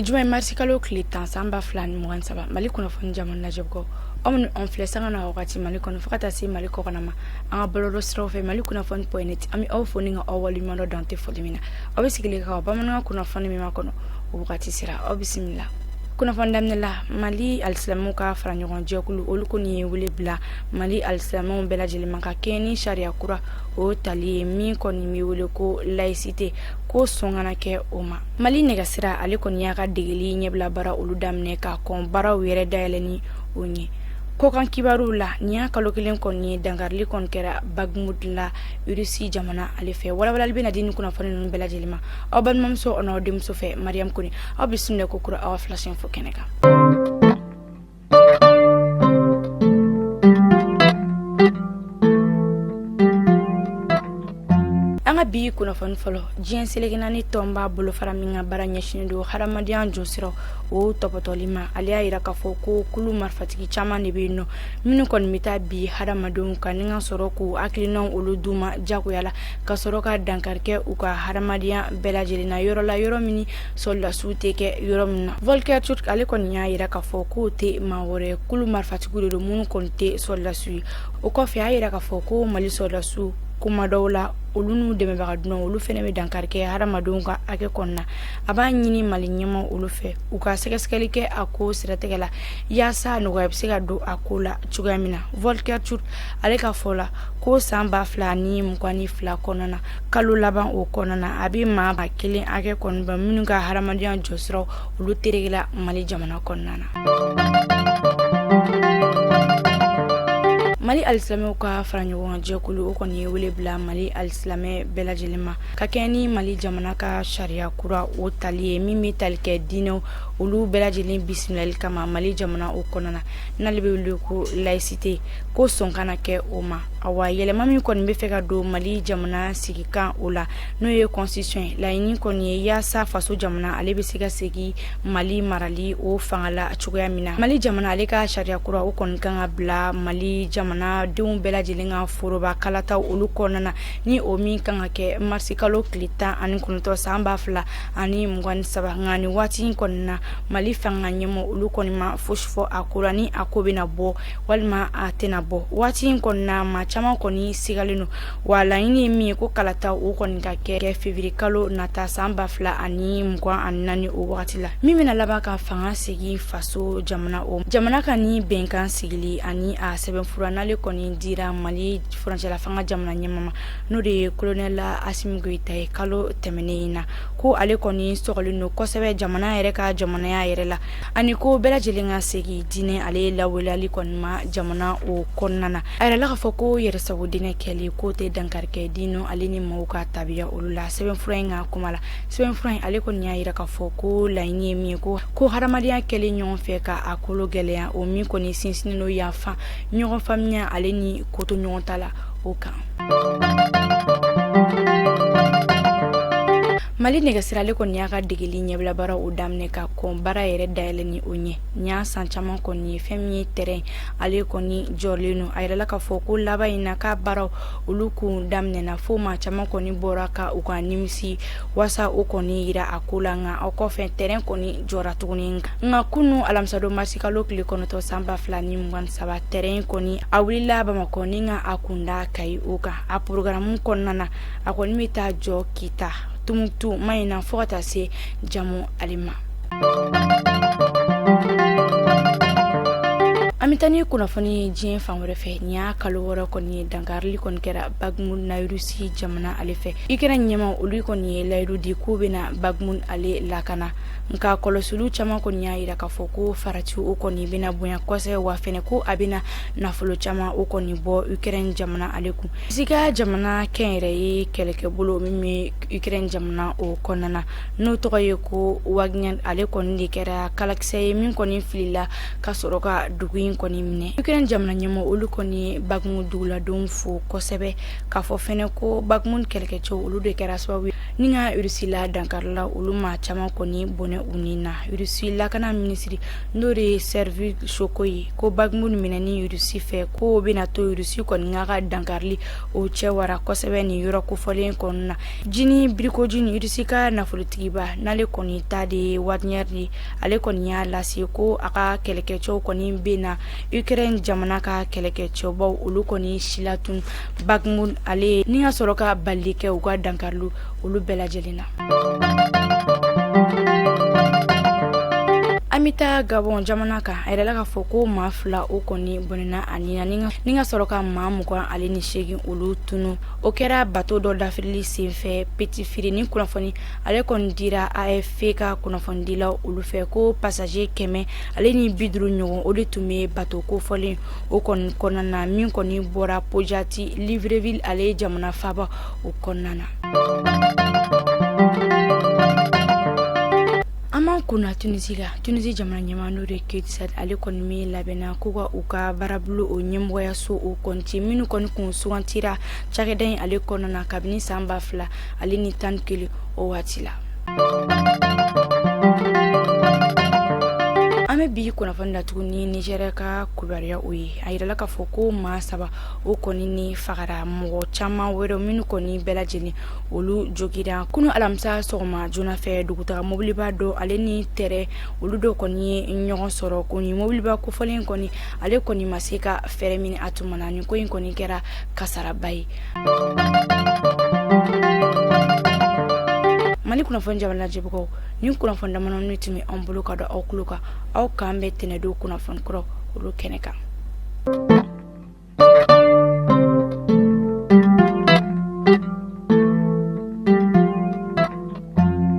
Bi juma marisi kalo tile 10 san 2023, Mali kunnafoni jama lajɛbagaw, aw minnu an filɛ sanga na wagati Mali kɔnɔ fo ka taa se Mali kɔkan ma, an ka bɔlɔlɔ siraw fɛ Mali kunnafoni point net, an bɛ aw fo ni ka aw waleɲuman dɔn dan tɛ foli min na. Aw bɛ sigilen ka bamanankan kunnafoni min makɔnɔ, o wagati sera, aw bisimila. Kunnafoni daminɛ la, Mali alisilamɛw ka fara ɲɔgɔn jɛkulu, olu kɔni ye wele bila Mali alisilamɛw bɛɛ lajɛlen ma ka kɛɲɛ ni sariya kura o tali ye min kɔni bɛ wele ko laïcité, ko sɔn kana kɛ o ma. Mali nɛgɛsira, ale kɔni y'a ka degeli ɲɛbila baara olu daminɛ ka kɔn baaraw yɛrɛ dayɛlɛni o ɲɛ. Kɔkan kibaruw la, nin y'a kalo kelen kɔni ye dankarili kɔni kɛra Bakhmut la Irisi jamana ale fɛ. Walawalali bɛna di ni kunnafoni ninnu bɛɛ lajɛlen ma aw balimamuso aw n'aw denmuso fɛ, Mariam Kone. Aw bisimila ko kura aw ka Flash Info kɛnɛ kan. An ka bi kunnafoni fɔlɔ, diɲɛ seleke naani tɔnba bolofara min ka baara ɲɛsinnen don hadamadenya jɔsiraw o tɔpɔtɔli ma, ale y'a yira k'a fɔ ko kulu marifatigi caman de bɛ yen nɔ minnu kɔni bɛ taa bin hadamadenw kan ni ka sɔrɔ k'u hakilinaw olu d'u ma jagoya la, ka sɔrɔ ka dankari kɛ u ka hadamadenya bɛɛ lajɛlen na yɔrɔ la, yɔrɔ min sɔrɔdasiw tɛ kɛ yɔrɔ min na. Volker Turk, ale kɔni y'a yira k'a fɔ k'o tɛ maa wɛrɛ, kulu marifatigiw de don minnu kɔni tɛ sɔrɔdasiw ye. O kɔfɛ, a y'a yira k'a fɔ ko Mali sɔrɔdasiw kuma dɔw la, olu n'u dɛmɛbaga dunan, olu fana bɛ dankari kɛ hadamadenw ka hakɛ kɔnɔna. A b'a ɲini Mali ɲɛmaa olu fɛ u ka sɛgɛsɛgɛli kɛ a ko siratigɛ la yaasa nɔgɔya bɛ se ka don a ko la cogoya min na. Volker Turk ale ka fɔ la ko san 2022 kɔnɔna na, kalo laban o kɔnɔna na, a bɛ maa kelen hakɛ kɔni bɔ minnu ka hadamadenya jɔsiraw olu terekela Mali jamana kɔnɔna na. Mali alisilamɛw ka fara ɲɔgɔn jɛkulu, o kɔni ye wele bila Mali alisilamɛ bɛɛ lajɛlen ma ka kɛɲɛ ni Mali jamana ka sariya kura o tali ye min bɛ tali kɛ diinɛw olu bɛɛ lajɛlen bisimilali kama Mali jamana o kɔnɔna na, n'ale bɛ wele ko laïcité, ko sɔn kana kɛ o ma. Awa, yɛlɛma min kɔni bɛ fɛ ka don Mali jamana sigikan o la, n'o ye constitution ye, laɲini kɔni ye yaasa faso jamana ale bɛ se ka segin Mali marali o fanga la cogoya min na. Mali jamana ale ka sariya kura o kɔni kan ka bila Mali jamanadenw bɛɛ lajɛlen ka foroba kalataw olu kɔnɔna na, ni o min kan ka kɛ marisi kalo tile 19 san 2023. Nka nin waati in kɔni na, Mali fanga ɲɛmɔgɔ olu kɔni ma fosi fɔ a ko la, ni a ko bɛna bɔ walima a tɛna bɔ. Waati in kɔnɔna, maa caman kɔni sigalen don wa laɲini ye min ye ko kalata o kɔni ka kɛ février kalo nata san 2024 o wagati la, min bɛna laban ka fanga segin faso jamana o jamana ka. Ni bɛnkan sigili ani a sɛbɛnfura n'ale kɔni dira Mali furancɛla fanga jamana ɲɛmaa ma, n'o de ye colonel Assimi Goïta ye kalo tɛmɛnen in na, ko ale kɔni sɔgɔlen don kosɛbɛ jamana yɛrɛ ka jamanaya yɛrɛ la, ani ko bɛɛ lajɛlen ka segin diinɛ ale lawaleyali kɔni ma jamana o kɔnɔna na. A yirala k'a fɔ ko yɛrɛsago diinɛ kɛli k'o tɛ dankari kɛ diinɛ ale ni maaw ka tabiya olu la. Sɛbɛnfura in ka kuma la, sɛbɛnfura in ale kɔni y'a yira k'a fɔ ko laɲini ye min ye, ko hadamadenya kɛlen ɲɔgɔn fɛ ka a kolo gɛlɛya, o min kɔni sinsinnen don yafa, ɲɔgɔn faamuya ale ni koto ɲɔgɔn ta la o kan. Mali nɛgɛsira, ale kɔni y'a ka degeli ɲɛbila baara o daminɛ ka kɔn baara yɛrɛ dayɛlɛ ni o ɲɛ. Nin y'a san caman kɔni ye fɛn min ye tɛrɛn ale kɔni jɔlen don. A yirala k'a fɔ ko laban in na, k'a baaraw olu kun daminɛna fo maa caman kɔni bɔra ka u ka nimisi wasa o kɔni yira a ko la. Nka o kɔfɛ, tɛrɛn kɔni jɔra tuguni. Nka kunu alamisadon marisi kalo tile 9 san 2023, tɛrɛn kɔni a wulila Bamakɔ ni ka a kunda Kayi o kan. A programme kɔnɔna na, a kɔni bɛ taa jɔ Kita, Tumutu, Mayina fo ka taa se Jamu ale ma. An bɛ taa ni kunnafoni ye diɲɛ fan wɛrɛ fɛ. Nin y'a kalo 6 kɔni ye dankarili kɔni kɛra Bakhmut na Russie jamana ale fɛ. Ukraine ɲɛmaa olu kɔni ye layidu di k'u bɛna Bakhmut ale lakana, nka kɔlɔsiliw caman kɔni y'a yira k'a fɔ ko farati o kɔni bɛna bonya kosɛbɛ, wa fɛnɛ ko a bɛna nafolo caman o kɔni bɔ Ukraine jamana ale kun. Russie ka jamana kɛnyɛrɛye kɛlɛkɛbolo min bɛ Ukraine jamana o kɔnɔna na, n'o tɔgɔ ye ko Wagner, ale kɔni de kɛra kalakisɛ ye min kɔni filila ka sɔrɔ ka dugu in kɔni minɛ. Ukraine jamana ɲɛmɔgɔ olu kɔni ye Bakhmut duguladenw fo kosɛbɛ, k'a fɔ fɛnɛ ko Bakhmut kɛlɛkɛcɛw olu de kɛra sababu ye ni ka Russie la dankarila olu maa caman kɔni bɔnɛ u ni na. Russie lakana minisiri, n'o de ye Sergueï Choïgou ye, ko Bakhmut minɛni Russie fɛ, k'o bɛna to Russie kɔni k'a ka dankarili o cɛ wara kosɛbɛ nin yɔrɔ kofɔlen kɔnɔna na. Evgueni Prigojine, Russie ka nafolotigiba, n'ale kɔni ta de ye Wagner ye, ale kɔni y'a lase ko a ka kɛlɛkɛcɛw kɔni bɛ na Ukraine jamana ka kɛlɛkɛcɛbaw olu kɔni silatun Bakhmut ale ni ka sɔrɔ ka balili kɛ u ka dankariliw olu bɛɛ lajɛlen na. An bɛ taa Gabon jamana kan. A yirala k'a fɔ ko maa 2 o kɔni bɔnɛna a ni na ni ka sɔrɔ ka maa 28 olu tunu. O kɛra bato dɔ dafirili senfɛ Petit Frère. Ni kunnafoni ale kɔni dira AFP ka kunnafonidilaw olu fɛ ko passager 150 ɲɔgɔn o de tun bɛ bato kofɔlen o kɔni kɔnɔna na, min kɔni bɔra Port-Gentil, Libreville ale jamana faaba o kɔnɔna na. An b'an kunna Tunisie la. Tunisie jamana ɲɛmaa, n'o de Kais Saied, ale kɔni min labɛnna k'u ka u ka baarabulon o ɲɛmɔgɔyaso o kɔni ci, minnu kɔni kun sugantira cakɛda in ale kɔnɔna na kabini san 2011 o waati la. An bɛ bi kunnafoni datugu ni Nigeria ka kibaruya o ye. A yirala k'a fɔ ko maa 3 o kɔni ni fagara, mɔgɔ caman wɛrɛ minnu kɔni bɛɛ lajɛlen olu jogira kunu alamisa sɔgɔma joona fɛ. Dugutaga mobiliba dɔ ale ni tɛrɛn olu dɔ kɔni ye ɲɔgɔn sɔrɔ. Ko ni mobiliba kofɔlen kɔni ale kɔni ma se ka fɛɛrɛ minɛ a tuma na. Nin ko in kɔni kɛra kasaraba ye. Mali kunnafoni jaba lajɛbagaw, nin kunnafoni damadɔni tun bɛ an bolo ka da aw tulo kan. Aw k'an bɛn tɛnɛndon kunnafoni kura olu kɛnɛ kan.